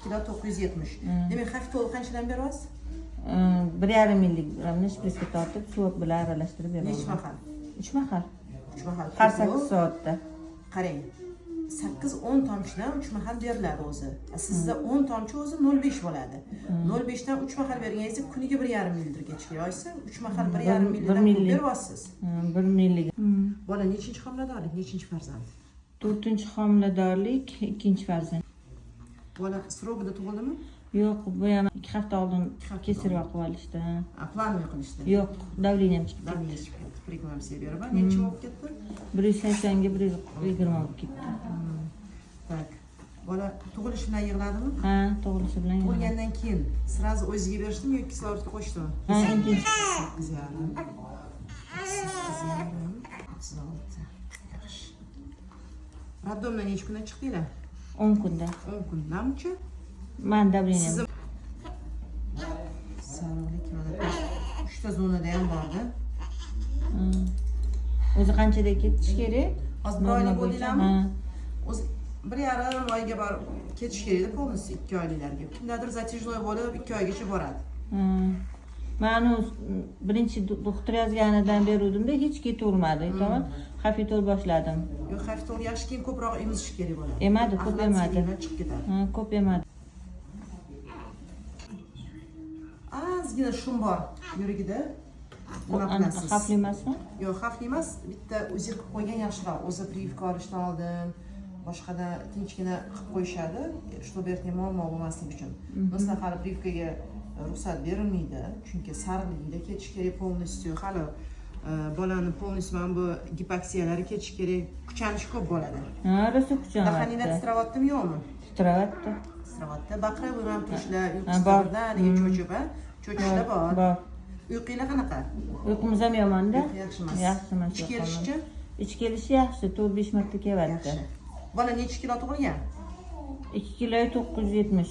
Kilo 970. Demak, Xafitol qanchadan beryapsiz? 1,5 milligramni shpritsga tortib, suv bilan aralashtirib beraman. Nechi mahal? 3 mahal. 3 mahal. Har Ko'p. 8 soatda. Qarang, 8-10 tomchidan 3 mahal beriladi o'zi. Sizda 10 tomchi o'zi 0,5 bo'ladi. 0,5 dan 3 mahal berganingizda kuniga 1,5 millilitr kechish yoysa, 3 mahal 1,5 millilitr milli. beryapsiz. 1 milligram. Bola nechinchi homiladorlik, nechinchi farzand? To'rtinchi homiladorlik, ikkinchi farzand. Bola срок ida tug'ildimi? Yo'q, bu ham 2 hafta oldin 2 hafta кесарево qilib olishdi. Ha. A, плановый qilishdi. Yo'q, давление m chiqib ketdi. Давление chiqib ketdi. Preeklamsiya beraman. Necha bo'lib ketdi? 180ga 120 bo'lib ketdi. Так. Bola tug'ilishi bilan yig'ladimi? Ha, tug'ilishi bilan yig'ladi. Tug'ilgandan keyin сразу o'ziga berishdimi yoki kislorodga qo'shdimi? Ha, intensiv. 8,5. 8,5. 36. Yaxshi. Роддом dan necha kunda chiqdinglar? 10 kunda. 10 kun. Namcha? Man давление m. Sizni sariqlik mana uchta zonada ham borda. O'zi qanchada ketish kerak? Hozir bir oylik Norma bo'yicha. bo'ldinglarmi? Ha. O'zi 1,5 oyga borib ketish kerak полностью 2 oyliklarga. Kimdadir затяжной bo'lib 2 oygacha boradi. Ha. Man u birinchi doktor yozganidan beruvdimda, hech ketavermadi. Aytaman, Xafitol boshladim. Yo'q, Xafitol yaxshi, keyin ko'proq emizish kerak bo'ladi. Emadi, ko'p Axlat emadi. siyaklar chiqib ketadi. Ha, ko'p emadi. Ozgina шум bor yuragida. Nima qilasiz? Xavfli emasmi? Yo'q, xavfli emas. Bitta УЗИ qilib qo'ygan yaxshiroq. O'zi прививка olishdan oldin boshqada tinchgina qilib qo'yishadi, чтобы ertaga muammo bo'lmasligi uchun. Masalan, hali прививка ga ruxsat berilmaydi, chunki sariqligida ketish kerak полностью. Hali bolani полностью mana bu gipoksiyalari ketish kerak. Kuchanish ko'p bo'ladi. Ha, rosa Дыхание lar kuchanyapti. titrayaptimi, yo'qmi? Titrayapti. Titrayapti. Baqirib ham turishlar, Ha, uyqusida bor. birdaniga cho'chib, ha? Cho'chishlar bor. Bor. Uyqunglar qanaqa? Uyqumiz ham yomonda. Uyqu yaxshi emas. Yaxshi emas. Ich kelishichi? Ich kelishi yaxshi, 4-5 marta kelyapti. Yaxshi. Bola necha kilo tug'ilgan? 2 kilo 970.